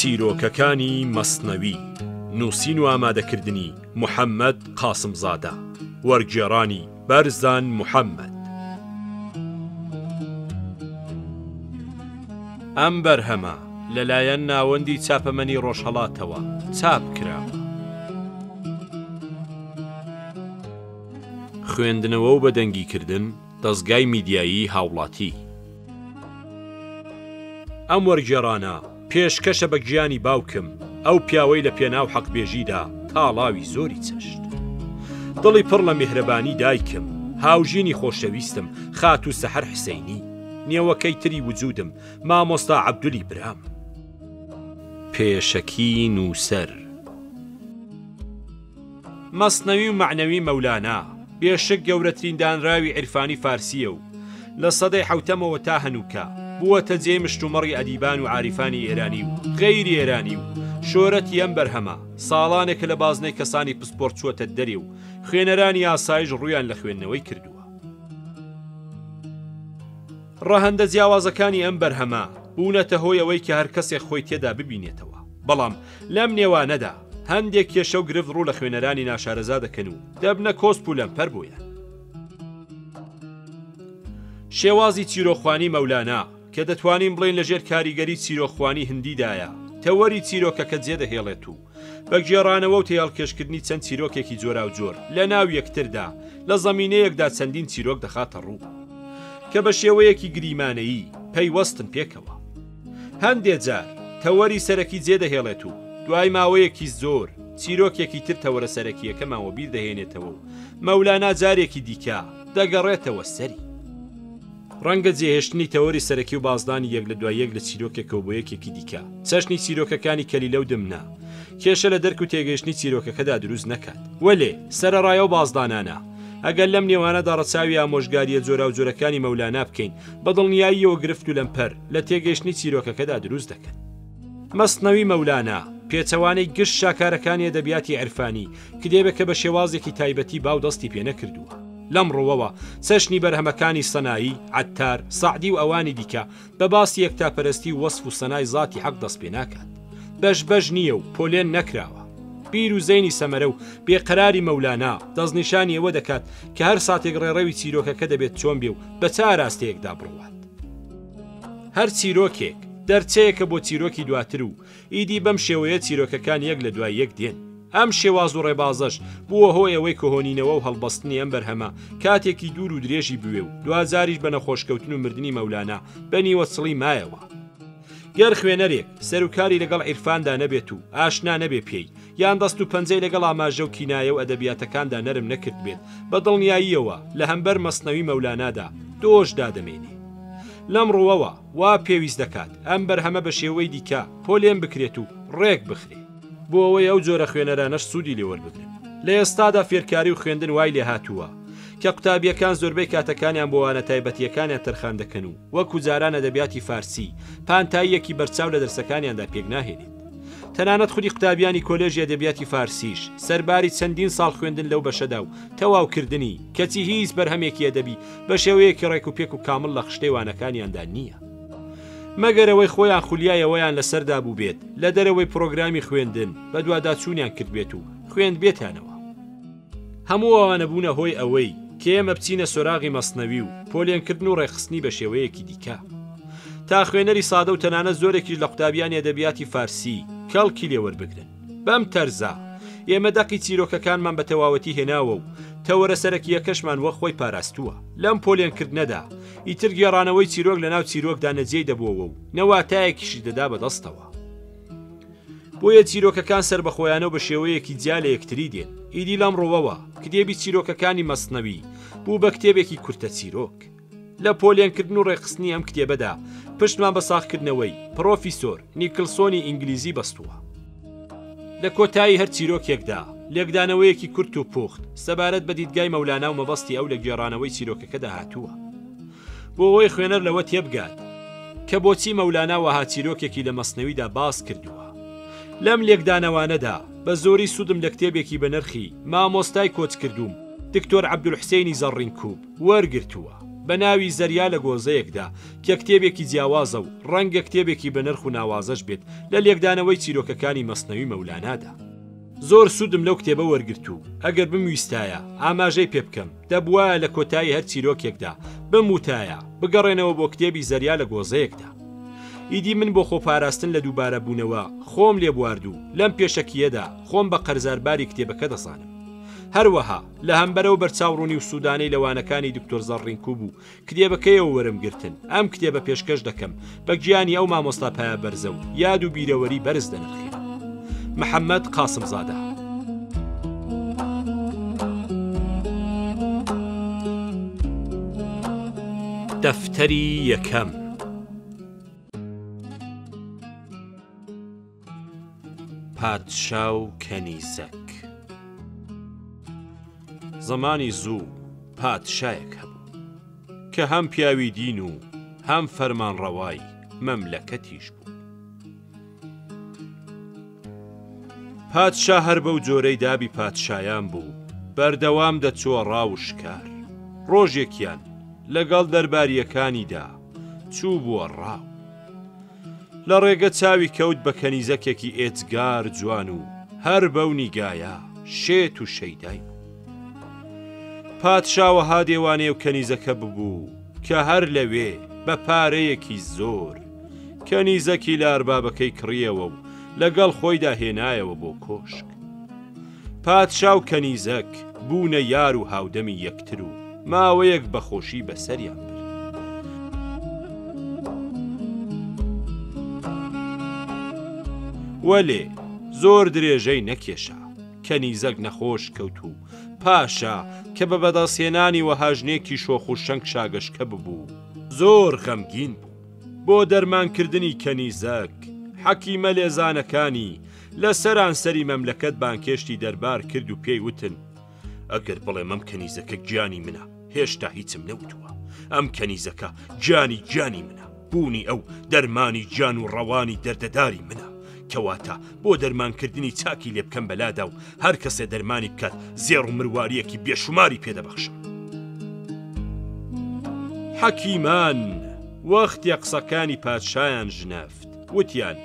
چیرۆکەکانی مەسنەوی، نووسین و ئامادەکردنی، محەممەد قاسمزادە، وەرگێڕانی، بەرزان محەممەد. ئەم بەرهەمە لەلایەن ناوەندی چاپەمەنی ڕۆژهەڵاتەوە چاپ کراوە. خوێندنەوە و بەدەنگیکردن، دەزگای میدیایی هاوڵاتی. ئەم وەرگێڕانە پێشکەشە بە گیانی باوکم، ئەو پیاوەی لە پێناو حەقبێژیدا تاڵاوی زۆری چەشت. دڵی پڕ لە میهرەبانی دایکم، هاوژینی خۆشەویستم خاتوو سەحەر حسەینی، نێوەکەی تری وجودم مامۆستا عەبدولی برام. پێشەکی نووسەر. مەسنەوی و مەعنەوی مەولانا، بێ شک گەورەترین دانراوی عیرفانی فارسییە و لە سەدەی حەوتەمەوە تا هەنووکە، بووەتە جێی مشتومڕی ئەدیبان و عاریفانی ئێرانی و غەیری ئێرانی و شۆرەتی ئەم بەرهەمە، ساڵانێکە لە بازنەی کەسانی پسپۆڕ چووەتە دەرێ و خوێنەرانی ئاسایش ڕوویان لە خوێندنەوەی کردووە. ڕەهەندە جیاوازەکانی ئەم بەرهەمە، بوونەتە هۆی ئەوەی کە هەر کەسێک خۆی تێدا ببینێتەوە، بەڵام لەم نێوانەدا هەندێک کێشە و گرفت ڕوو لە خوێنەرانی ناشارەزا دەکەن و دەبنە کۆسپ و لەمپەر بۆیان. شێوازی چیرۆکخوانی مەولانا کە دەتوانین بڵێین لەژێر کاریگەری چیرۆکخوانی هندیدایە، تەوەری چیرۆکەکە جێدەهێڵێت و بە گێڕانەوە و تێهەڵکێشکردنی چەند چیرۆکێکی جۆراوجۆر لە ناو یەکتردا لە زەمینەیەکدا چەندین چیرۆک دەخاتە ڕوو کە بە شێوەیەکی گریمانەیی پەیوەستن پێکەوە. هەندێ جار تەوەری سەرەکی جێدەهێڵێت و دوای ماوەیەکی زۆر چیرۆکێکی تر تەوەرە سەرەکییەکەمان وەبیر دەهێنێتەوە و مەولانا جارێکی دیکە دەگەڕێتەوە سەری. ڕەنگە جێهێشتنی تەوەری سەرەکی و بازدانی یەک لە دوای یەک لە چیرۆکێکەوە بۆ یەکێکی دیکە، چەشنی چیرۆکەکانی کەلیلە و دمنە، کێشە لە دەرک و تێگەیشتنی چیرۆکەکەدا دروست نەکات. وەلێ، سەرەڕای ئەو بازدانانە، ئەگەر لەم نێوانەدا ڕەچاوی ئامۆژگارییە جۆراوجۆرەکانی مەولانا بکەین، بە دڵنیاییەوە گرفت و لەمپەر لە تێگەیشتنی چیرۆکەکەدا دروست دەکەن. مەسنەوی مەولانا، پێچەوانەی گشت شاکارەکانی ئەدەبیاتی عیرفانی، کتێبێکە بە شێوازێکی تایبەتی باو دەستی پێ نەکردووە. لەم ڕووەوە چەشنی بەرهەمەکانی سەنایی، عەتار، سەعدی و ئەوانی دیکە بە باسی یەکتاپەرستی و وەسف و سەنای زاتی حەق دەست پێ ناکات. بەش بەش نییە و پۆلێن نەکراوە. بیر و زەینی سەمەرە و بێقەراری مەولانا دەستنیشانی ئەوە دەکات کە هەر ساتێک ڕێڕەوی چیرۆکەکە دەبێت چۆن بێ و بە چ ئاراستەیەکدا بڕوات. هەر چیرۆکێک دەرچەیەکە بۆ چیرۆکی دواتر و ئیدی بەم شێوەیە چیرۆکەکان یەک لە دوای یەک دێن. ئەم شێواز و ڕێبازەش بووە هۆی ئەوەی کە هۆنینەوە و هەڵبەستنی ئەم بەرهەمە کاتێکی دوور و درێژی بوێ و دواجاریش بە نەخۆشکەوتن و مردنی مەولانا بە نیوەچڵی مایەوە. گەر خوێنەرێک سەروکاری لەگەڵ عیرفاندا نەبێت و ئاشنا نەبێ پێی، یان دەست و پەنجەی لەگەڵ ئاماژە و کینایە و ئەدەبیاتەکاندا نەرم نەکردبێت، بە دڵنیاییەوە لە هەمبەر مەسنەوی مەولانادا دۆش دادەمێنێ. لەم ڕووەوە وا پێویست دەکات ئەم بەرهەمە بە شێوەی دیکە پۆلێن بکرێت و ڕێک بخرێ. بۆ ئەوەی ئەو جۆرە خوێنەرانەش سوودی لێ وەربگرن. لە ئێستادا فێرکاری و خوێندن وای لێهاتووە کە قوتابییەکان زۆربەی کاتەکانیان بۆ وانە تایبەتییەکانیان تەرخان دەکەن و وەکو جاران ئەدەبیاتی فارسی پانتاییەکی بەرچاو لە دەرسەکانیاندا پێکناهێنێت. تەنانەت خودی قوتابیانی کۆلێژی ئەدەبیاتی فارسیش سەرباری چەندین ساڵ خوێندن لەو بەشەدا و تەواوکردنی، کەچی هیچ بەرهەمێکی ئەدەبی بە شێوەیەکی ڕێکوپێک و کامڵ لە خشتەی وانەکانیاندا نییە. مەگەر ئەوەی خۆیان خولیای ئەوەیان لەسەردا بووبێت لە دەرەوەی پڕۆگرامی خوێندن بەدواداچوونیان کردبێت و خوێندبێتانەوە. هەموو ئەوانە بوونە هۆی ئەوەی کە ئێمە بچینە سۆراغی مەسنەوی و پۆلێنکردن و ڕێکخستنی بە شێوەیەکی دیکە تا خوێنەری سادە و تەنانەت زۆرێکیش لە قوتابیانی ئەدەبیاتی فارسی کەڵکی لێ وەربگرن. بەم تەرزە ئێمە دەقی چیرۆکەکانمان بە تەواوەتی هێناوە و تەوەرە سەرەکییەکەشمان وەک خۆی پاراستووە. لەم پۆلێنکردنەدا ئیتر گێڕانەوەی چیرۆک لەناو چیرۆکدا نە جێی دەبۆوە و نە واتایەکیشی دەدا بە دەستەوە. بۆیە چیرۆکەکان سەربەخۆیانە و بە شێوەیەکی جیا لە یەکتری دێن. ئیدی لەم ڕووەوە کتێبی چیرۆکەکانی مەسنەوی بوو بە کتێبێکی کورتە چیرۆک. لە پۆلێنکردن و ڕێکخستنی ئەم کتێبەدا پشتمان بە ساغکردنەوەی، پڕۆفیسۆر، نیکلسۆنی ئینگلیزی بەستووە. لە کۆتایی هەر چیرۆکێکدا لێکدانەوەیەکی کورت و پوخت سەبارەت بە دیدگای مەولانا و مەبەستی ئەو لە گێڕانەوەی چیرۆکەکەدا هاتووە. بۆ ئەوەی خوێنەر لەوە تێبگات کە بۆچی مەولانا وەها چیرۆکێکی لە مەسنەویدا باس کردووە. لەم لێکدانەوانەدا بە زۆری سوودم لە کتێبێکی بەنرخی مامۆستای کۆچکردووم دکتۆر عەبدولحوسێنی زەڕڕینکووب وەرگرتووە. بە ناوی زەریا لە گۆزەیەکدا کە کتێبێکی جیاوازە و ڕەنگە کتێبێکی بەنرخ و ناوازەش بێت لە لێکدانەوەی چیرۆکەکانی مەسنەوی مەولانادا. زۆر سوودم لەو کتێبە وەرگرت و ئەگەر بمویستایە ئاماژەی پێ بکەم دەبوایە لە کۆتایی هەر چیرۆکێکدا بموتایە بگەڕێنەوە بۆ کتێبی زەریا لە گۆزەیەکدا. ئیدی من بۆ خۆپاراستن لە دووبارەبوونەوە خۆم لێ بوارد و لەم پێشەکییەدا خۆم بە قەرزارباری کتێبەکە دەزانم. هەروەها لە هەمبەر ئەو بەرچاوڕوونی و سوودانەی لە وانەکانی دکتۆر زەڕڕینکوب و کتێبەکەیەوە وەرم گرتن، ئەم کتێبە پێشکەش دەکەم بە گیانی ئەو مامۆستا پایەبەرزە و یاد و بیرەوەری بەرز دەنرخێنم. محەمەد قاسمزادە. دەفتەری یەکەم. پادشا و کەنیزەک. زەمانی زوو پادشایەک هەبوو کە هەم پیاوی دین و هەم فەرمانڕەوای مەملەکەتیش بوو. پادشا هەر بەو جۆرەی دابی پادشایان بوو، بەردەوام دەچووە ڕاو و شکار. ڕۆژێکیان لەگەڵ دەربارییەکانیدا چووبووە ڕاو. لە ڕێگە چاوی کەوت بە کەنیزەکێکی ئێجگار جوان و هەر بەو نیگایە شێت و شەیدای بوو. پادشا وەها دێوانەی ئەو کەنیزەکە ببوو کە هەر لەوێ بە پارەیەکی زۆر کەنیزەکی لە ئەربابەکەی کڕیەوە و لەگەڵ خۆیدا هێنایەوە بۆ کۆشک. پادشا و کەنیزەک بوونە یار و هاودەمی یەکتر و ماوەیەک بە خۆشی بەسەریان برد. وەلێ زۆر درێژەی نەکێشا، کەنیزەک نەخۆش کەوت و پاشا کە بە بەدەستهێنانی وەها ژنێکی شۆخ و شەنگ شاگەشکە ببوو، زۆر غەمگین بوو. بۆ دەرمانکردنی کەنیزەک، حەکیمە لێزانەکانی لە سەرانسەری مەملەکەت بانگهێشتی دەربار کرد و پێی وتن، ئەگەر بڵێم ئەم کەنیزەکە گیانی منە، هێشتا هیچم نەوتووە. ئەم کەنیزەکە گیانی گیانی منە. بوونی ئەو دەرمانی گیان و ڕەوانی دەردەداری منە. کەواتە بۆ دەرمانکردنی چاکی لێ بکەم بەلادا و هەر کەسێ دەرمانی بکات زێڕ و مروارییەکی بێشوماری پێ دەبەخشم. حەکیمان وەختێ قسەکانی پادشایان ژنەفت، وتیان،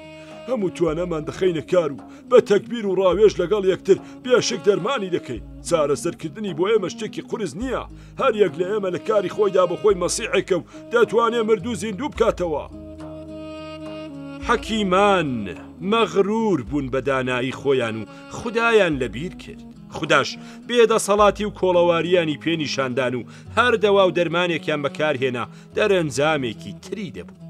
هەموو توانامان دەخەینە کار و بە تەگبیر و ڕاوێژ لەگەڵ یەکتر بێشک دەرمانی دەکەین. چارەسەرکردنی بۆ ئێمە شتێکی قورس نییە. هەر یەک لە ئێمە لە کاری خۆیدا بۆ خۆی مەسیحێکە و دەتوانێ مردوو زیندوو بکاتەوە. حەکیمان مەغرور بوون بە دانایی خۆیان و خودایان لەبیر کرد. خوداش بێدەسەڵاتی و کۆڵەوارییانی پێ نیشاندان و هەر دەوا و دەرمانێکیان بەکارهێنا دەرەنجامێکی تری دەبوو.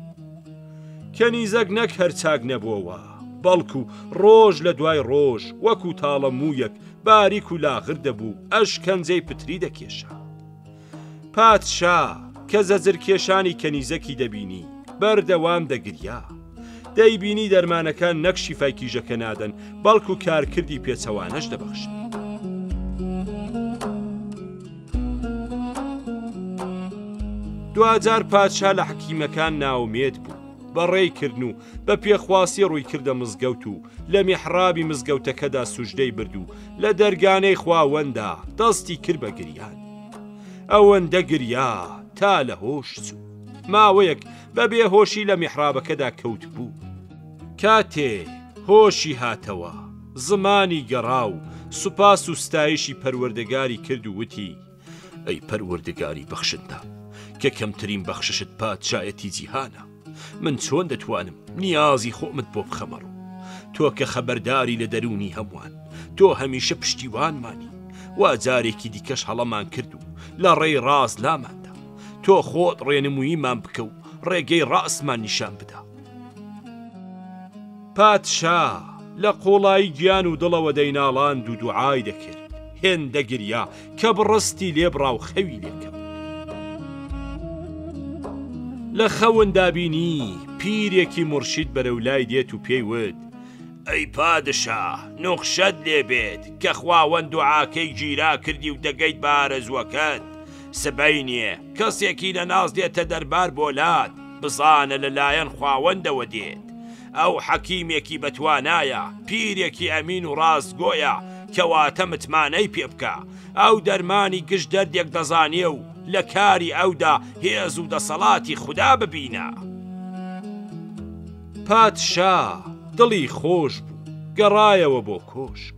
کەنیزەک نەک هەر چاک نەبۆوە، بەڵکو ڕۆژ لە دوای ڕۆژ وەکو تاڵە موویەک باریک و لاغر دەبوو و ئەشکەنجەی پتری دەکێشا. پادشا کە زەجرکێشانی کەنیزەکی دەبینی، بەردەوام دەگریا. دەیبینی دەرمانەکان نەک شیفای کیژەکە نادەن، بەڵکو کارکردی پێچەوانەش دەبەخشن. دواجار پادشا لە حەکیمەکان نائومێد بوو، بەڕێی کردن و بە پێخواسی ڕووی کردە مزگەوت و لە میحڕابی مزگەوتەکەدا سوجدەی برد و لە دەرگانەی خواوەندا دەستی کرد بە گریان. ئەوەندە گریا تا لە هۆش چوو. ماوەیەک بە بێهۆشی لە میحڕابەکەدا کەوتبوو. کاتێ هۆشی هاتەوە، زمانی گەڕا و سوپاس و ستایشی پەروەردگاری کرد و وتی، ئەی پەروەردگاری بەخشندە، کە کەمترین بەخششت پادشایەتی جیهانە، من چۆن دەتوانم نیازی خۆمت بۆ بخەمە ڕوو؟ تۆ کە خەبەرداری لە دەروونی هەمووان، تۆ هەمیشە پشتیوانمانی، وا جارێکی دیکەش هەڵەمان کرد و لە ڕێی ڕاست لاماندا، تۆ خۆت ڕێنمووییمان بکە و ڕێگەی ڕاستمان نیشان بدە. پادشا لە قووڵایی گیان و دڵەوە دەیناڵاند و دوعای دەکرد، هێندە گریا کە بڕستی لێ بڕا و خەوی لێ کەوت. لە خەوندا بینی پیرێکی مورشید بەرەو لای دێت و پێی وت، ئەی پادشا، نوخشەت لێ بێت کە خواوەند دوعاکەی گیرا کردی و دەگەیت بە ئارەزووەکەت، سبەینێ کەسێکی نەناس دێتە دەربار بۆ لات، بزانە لە لایەن خواوەندەوە دێت. ئەو حەکیمێکی بەتوانایە، پیرێکی ئەمین و ڕاستگۆیە، کەواتە متمانەی پێ بکە. ئەو دەرمانی گشت دەردێک دەزانێ و لە کاری ئەودا هێز و دەسەڵاتی خودا ببینە. پادشا دڵی خۆش بوو، گەڕایەوە بۆ کۆشک.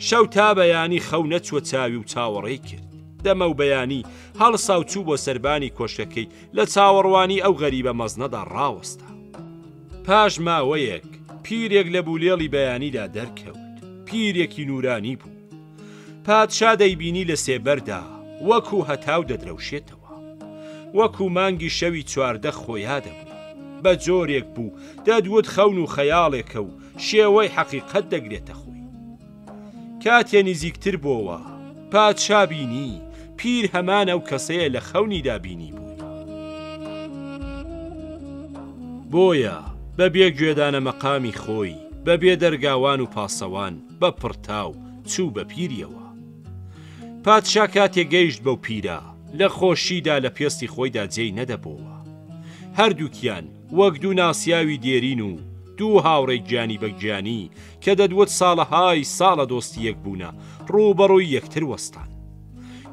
شەو تا بەیانی خەو نەچووە چاوی و چاوەڕێی کرد. دەمەو بەیانی هەڵسا و چوو بۆ سەربانی کۆشکەکەی، لە چاوەڕوانی ئەو غەریبە مەزنەدا ڕاوەستا. پاش ماوەیەک پیرێک لە بولێڵی بەیانیدا دەرکەوت. پیرێکی نوورانی بوو. پادشا دەیبینی لە سێبەردا وەکوو هەتاو دەدرەوشێتەوە. وەکوو مانگی شەوی 14 خۆیا دەبوو. بە جۆرێک بوو دەتوت خەون و خەیاڵێکە و شێوەی حەقیقەت دەگرێتە خۆی. کاتێ نیزیکتر بۆوە، پادشا بینی پیر هەمان ئەو کەسەیە لە خەونیدا بینیبووی. بۆیە بە بێ گوێدانە مەقامی خۆی، بە بێ دەرگاوان و پاسەوان، بە پڕتاو چوو بە پیریەوە. پادشا کاتێ گەیشت بەو پیرە، لە خۆشیدا لە پێستی خۆیدا جێی نەدەبۆوە. هەردووکیان وەک دوو ناسیاوی دێرین و دوو هاوڕێی گیانی بە گیانی کە دەدوت ساڵەهای ساڵە دۆستی یەک بوونە، ڕووبەڕووی یەکتر وەستان.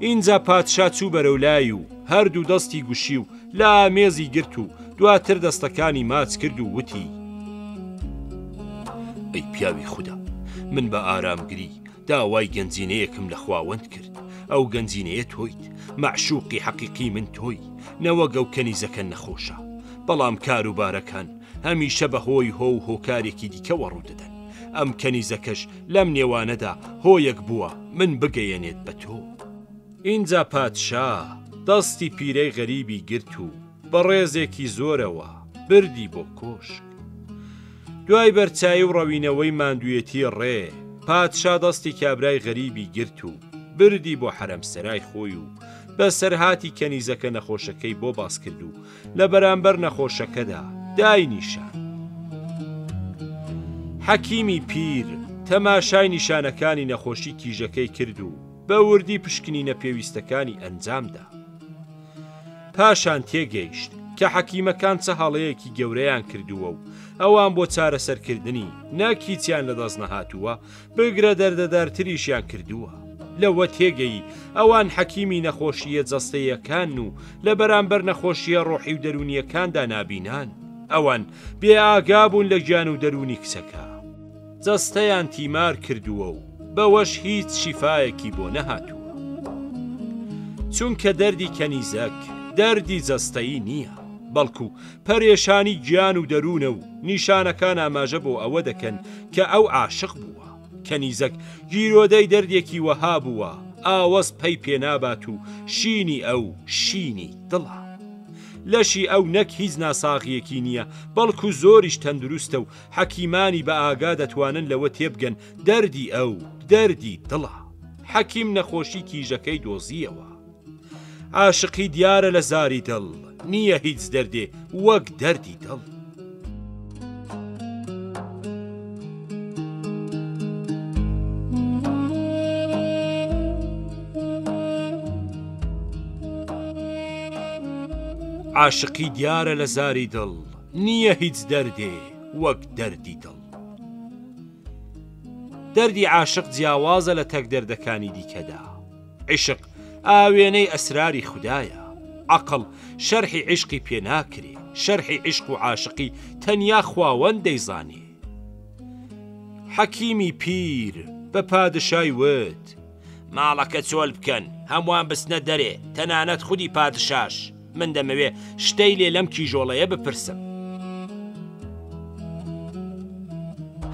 ئینجا پادشا چوو بەرەو لای و هەردوو دەستی گوشی و لە ئامێزی گرت و دواتر دەستەکانی ماچ کرد و وتی، ئەی پیاوی خودا، من بە ئارامگری داوای گەنجینەیەکم لە خواوەند کرد، ئەو گەنجینەیە تۆیت، مەعشوقی حەقیقی من تۆی، نەوەک ئەو کەنیزەکە نەخۆشە، بەڵام کاروبارەکان هەمیشە بە هۆی هۆ و هۆکارێکی دیکەوە ڕوودەدەن، ئەم کەنیزەکەش لەم نێوانەدا هۆیەک بووە من بگەیەنێت بە تۆ. ئینجا پادشا دەستی پیرەی غەریبی گرت و بە ڕێزێکی زۆرەوە بردی بۆ کۆشک. دوای بەرچایی و ڕەوینەوەی ماندووێتی ڕێ، پادشا دەستی کابرای غەریبی گرت و بردی بۆ حەرەمسەرای خۆی و بەسەرهاتی کەنیزەکە نەخۆشەکەی بۆ باس کرد و لە بەرامبەر نەخۆشەکەدا داینیشاند. حەکیمی پیر تەماشای نیشانەکانی نەخۆشی کیژەکەی کرد و بە وردی پشکنینە پێویستەکانی ئەنجامدا. پاشان تێگەیشت کە حەکیمەکان چ هەڵەیەکی گەورەیان کردووە و ئەوان بۆ چارەسەرکردنی نەک هیچیان لەدەست نەهاتووە، بگرە دەردەدارتریشیان کردووە. لەوە تێگەیی ئەوان حەکیمی نەخۆشییە جەستەییەکانن و لە بەرامبەر نەخۆشییە ڕۆحی و دەروونییەکاندا نابینان. ئەوان بێ ئاگا بوون لە گیان و دەروونی کچەکە. جەستەیان تیمار کردووە و بەوەش هیچ شیفایەکی بۆ نەهاتووە. چونکە دەردی کەنیزەک دەردی جەستەیی نییە، بەڵکو پەرێشانی گیان و دەروونە و نیشانەکان ئاماژە بۆ ئەوە دەکەن کە ئەو عاشق بووە. کەنیزەک گیرۆدەی دەردێکی وەها بووە ئاوەز پەی پێنابات و شینی ئەو شینی دڵە. لەشی ئەو نەک هیچ ناساغییەکی نییە، بەڵکو زۆریش تەندروستە و حەکیمانی بە ئاگا دەتوانن لەوە تێبگەن دەردی ئەو دەردی دڵە. حەکیم نەخۆشی کیژەکەی دۆزییەوە. عاشقی دیارە لە زاری دڵ، نییە هیچ دەردێ وەک دەردی دڵ. عاشقی دیارە لە زاری دڵ، نییە هیچ دەردێ وەک دەردی دڵ. دەردی عاشق جیاوازە لە تەک دەردەکانی دیکەدا. عیشق ئاوێنەی ئەسراری خودایە. عەقڵ شەرحی عیشقی پێ ناکرێ. شەرحی عیشق و عاشقی تەنیا خواوەند دەیزانێ. حەکیمی پیر بە پادشای وت. ماڵەکە چۆل بکەن، هەمووان بچنە دەرێ، تەنانەت خودی پادشاش. من دەمەوێ شتەیلێ لەم کیژۆڵەیە بپرسم.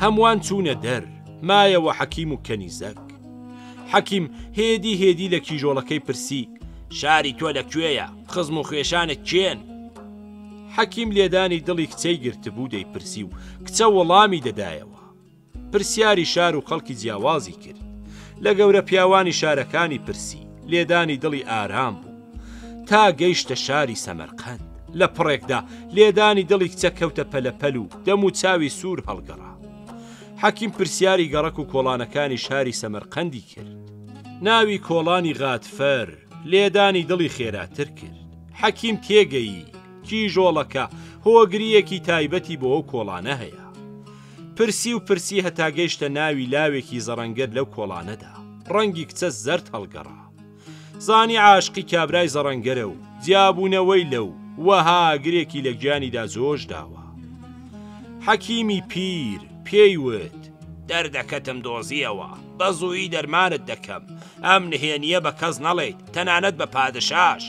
هەمووان چوونە دەر، مایەوە حەکیم و کەنیزەک. حەکیم هێدی هێدی لە کیژۆڵەکەی پرسی، شاری تۆ لە کوێیە؟ خزم و خوێشانت کێن؟ حەکیم لێدانی دڵی کچەی گرتبوو دەیپرسی و کچە وەڵامی دەدایەوە. پرسیاری شار و خەڵکی جیاوازی کرد. لە گەورە پیاوانی شارەکانی پرسی، لێدانی دڵی ئارام بوو. تا گەیشتە شاری سەمەرقەند. لە پڕێکدا لێدانی دڵی کچە کەوتە پەلەپەل و دەموچاوی سوور هەڵگەڕا. حەکیم پرسیاری گەڕەک و کۆڵانەکانی شاری سەمەرقەندی کرد. ناوی کۆڵانی غاتفەر لێدانی دڵی خێراتر کرد. حەکیم تێگەیی، کیژۆڵەکە هۆگرییەکی تایبەتی بۆ ئەو کۆڵانە هەیە. پرسی و پرسی هەتا گەیشتە ناوی لاوێکی زەڕەنگەر لەو کۆڵانەدا. ڕەنگی کچە زەرد هەڵگەڕا. زانی عاشقی کابرای زەڕەنگەرە و جیابوونەوەی لەو وەها ئاگرێکی لە گیانیدا جۆش داوە. حەکیمی پیر پێی وت. دەردەکەتم دۆزییەوە، بە زوویی دەرمانت دەکەم. ئەم نهێنییە بە کەس نەڵێیت، تەنانەت بە پادشاش.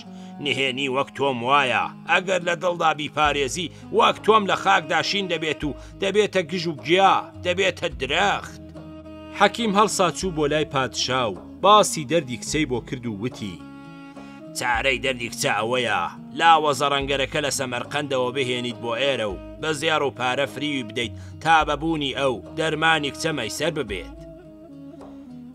نهێنی وەک تۆم وایە، ئەگەر لە دڵدا بیپارێزی، وەک تۆم لە خاکدا شین دەبێت و دەبێتە گژ و گیا، دەبێتە درەخت. حەکیم هەڵسا چوو بۆ لای پادشا و باسی دەردی کچەی بۆ کرد و وتی. چارەی دەردی کچە ئەوەیە لاوە زەڕەنگەرەکە لە سەمەرقەندەوە بهێنیت بۆ ئێرە و بە زێڕ و پارە فریوی بدەیت تا بە بوونی ئەو، دەرمانی کچە مەیسەر ببێت.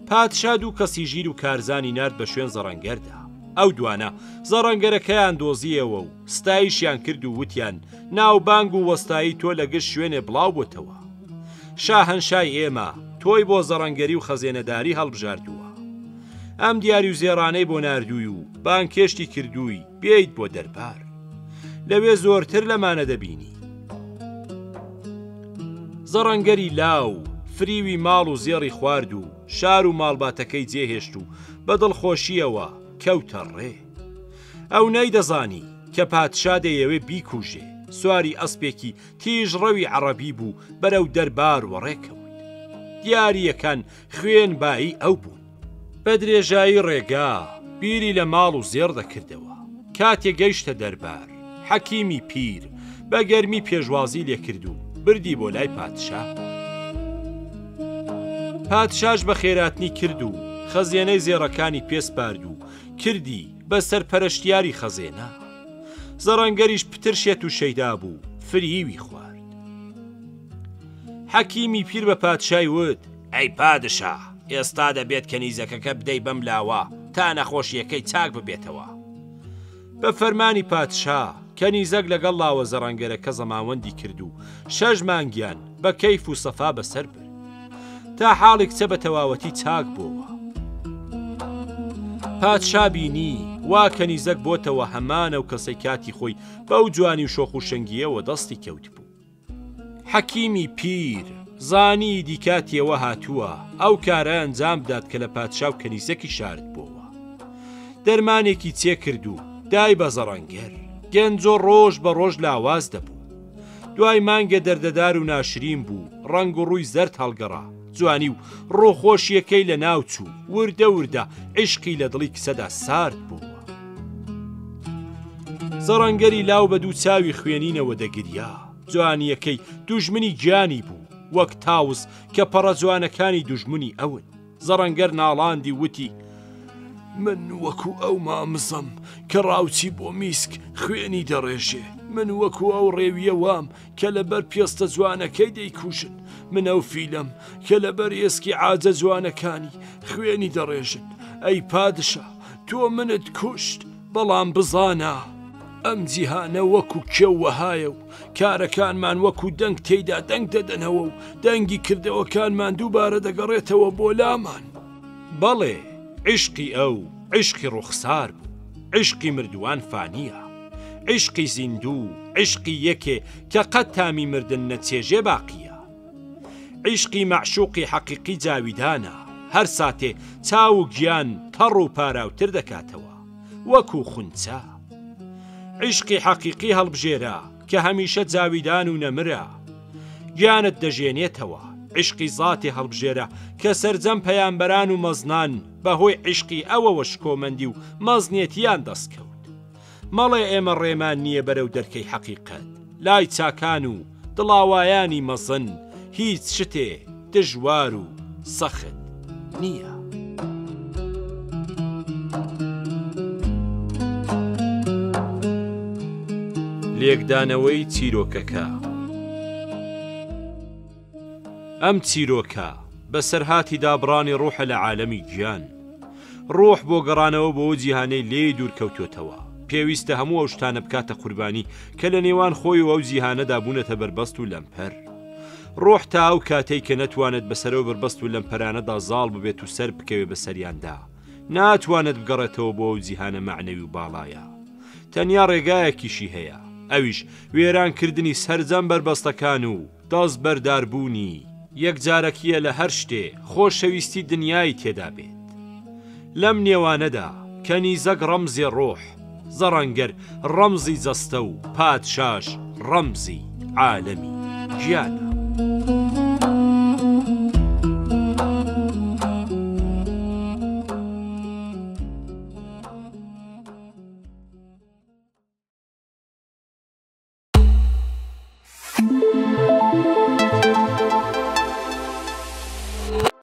پادشا دوو کەسی ژیر و کارزانی نارد بە شوێن زەڕەنگەردا. ئەو دوانە زەڕەنگەرەکەیان دۆزییەوە و ستایشیان کرد و وتیان، ناوبانگ و وەستایی تۆ لە گشت شوێنێ بڵاو بۆتەوە. شاهەنشای ئێمە تۆی بۆ زەڕەنگەری و خەزێنەداری هەڵبژاردووە. ئەم دیاری و زێڕانەی بۆ ناردووی و بانگهێشتی کردووی بێیت بۆ دەربار. لەوێ زۆرتر لەمانە دەبینی. زەڕەنگەری لاو فریوی ماڵ و زێڕی خوارد و شار و ماڵباتەکەی جێهێشت و بە دڵخۆشییەوە کەوتە ڕێ. ئەو نەیدەزانی کە پادشا دەیەوێ بیکوژێ، سواری ئەسپێکی تیژڕەوی عەڕەبی بوو بەرەو دەربار وەڕێ کەوت. دیارییەکان خوێن بایی ئەو بوون. بە درێژایی ڕێگا بیری لە ماڵ و زێڕ دەکردەوە. کاتێ گەیشتە دەربار، حەکیمی پیر بە گەرمی پێشوازی لێ کرد و بردی بۆ لای پادشا. پادشاش بەخێراتنی کرد و خەزێنەی زێڕەکانی پێ سپارد و کردی بە سەرپەرەشتیاری خەزێنە. زەڕەنگەریش پتر شێت و شەیدا بوو، فریوی خوارد. حەکیمی پیر بە پادشای وت. ئەی پادشا، ئێستا دەبێت کەنیزەکەکە بدەی بەم لاوە تا نەخۆشییەکەی چاک ببێتەوە. بە فەرمانی پادشا، کەنیزەک لەگەڵ لاوە زەڕەنگەرەکە زەماوەندی کرد و شەش مانگیان بە کەیف و سەفا بەسەر برد. تا حاڵی کچە بە تەواوەتی چاک بۆوە. پادشا بینی وا کەنیزەک بۆتەوە هەمان ئەو کەسەی کاتی خۆی بەو جوانی و شۆخ و شەنگییەوە دەستی کەوتبوو. حەکیمی پیر زانی ئیدی کاتی ئەوە هاتووە ئەو کارە ئەنجام بدات کە لە پادشا و کەنیزەکی شاردبۆوە. دەرمانێکی چێ کرد و دای بە زەڕەنگەر. گەنجۆ ڕۆژ بە ڕۆژ لاواز دەبوو. دوای مانگێ دەردەدار و ناشرین بوو، ڕەنگ و ڕووی زەرد هەڵگەڕا، جوانی و ڕووخۆشییەکەی لە ناو چوو، وردە وردە عیشقی لە دڵی کچەدا سارد بۆوە. زەڕەنگەری لاو بە دوو چاوی خوێنینەوە دەگریا، جوانییەکەی دوژمنی گیانی بوو، وەک تاوس کە پەڕە جوانەکانی دوژمنی ئەون. زەڕەنگەر ناڵاندی و وتی، من وەکو ئەو مامزەم کە ڕاوچی بۆ میسک خوێنی دەڕێژێ، من وەکو ئەو ڕێویە وام کە لەبەر پێستە جوانەکەی دەیکوژن، من ئەو فیلەم کە لەبەر ئێسکی عاجە جوانەکانی خوێنی دەڕێژن. ئەی پادشا، تۆ منت کوشت، بەڵام بزانە، ئەم جیهانە وەکو کێو وەهایە و کارەکانمان وەکو دەنگ تێیدا دەنگ دەدەنەوە و دەنگی کردەوەکانمان دووبارە دەگەڕێتەوە بۆ لامان. بەڵێ، عیشقی ئەو، عیشقی ڕوخسار بوو. عیشقی مردووان فانییە. عیشقی زیندوو، عیشقی یەکێ کە قەت تامی مردن نەچێژێ باقییە. عیشقی مەعشوقی حەقیقی جاویدانە، هەر ساتێ چاو و گیان تەڕ و پاراوتر دەکاتەوە، وەکوو خونچە. عیشقی حەقیقی هەڵبژێرە کە هەمیشە جاویدان و نەمرە. گیانت دەژێنێتەوە. عیشقی زاتێ هەڵبژێرە کە سەرجەم پەیامبەران و مەزنان بە هۆی عیشقی ئەوەوە شکۆمەندی و مەزنێتییان دەست کەوت. مەڵێ ئێمە ڕێمان نییە بەرەو دەرکەی حەقیقەت. لای چاکان و دڵاوایانی مەزن هیچ شتێ دژوار و سەخت نییە. لێکدانەوەی چیرۆکەکە. ئەم چیرۆکە بەسەرهاتی دابڕانی ڕوحە لە عالەمی گیان. ڕوح بۆ گەڕانەوە بۆ ئەو جیهانەی لێی دوور کەوتۆتەوە، پێویستە هەموو ئەو شتانە بکاتە قوربانی کە لە نێوان خۆی و ئەو جیهانەدا بوونەتە بەربەست و لەمپەر. ڕوح تا ئەو کاتەی کە نەتوانێت بەسەر ئەو بەربەست و لەمپەرانەدا زاڵ ببێت و سەر بکەوێ بەسەریاندا، ناتوانێت بگەڕێتەوە بۆ ئەو جیهانە مەعنەوی و باڵایە. تەنیا ڕێگایەکیشی هەیە، ئەویش وێرانکردنی سەرجەم بەربەستەکان و دەستبەرداربوونی یەکجارەکییە لە هەر شتێ خۆشەویستی دنیای تێدا بێت. لەم نێوانەدا. کەنیزەک ڕەمزی ڕۆح، زەڕەنگەر ڕەمزی جەستە و پادشاش ڕەمزی عالەمی گیانە.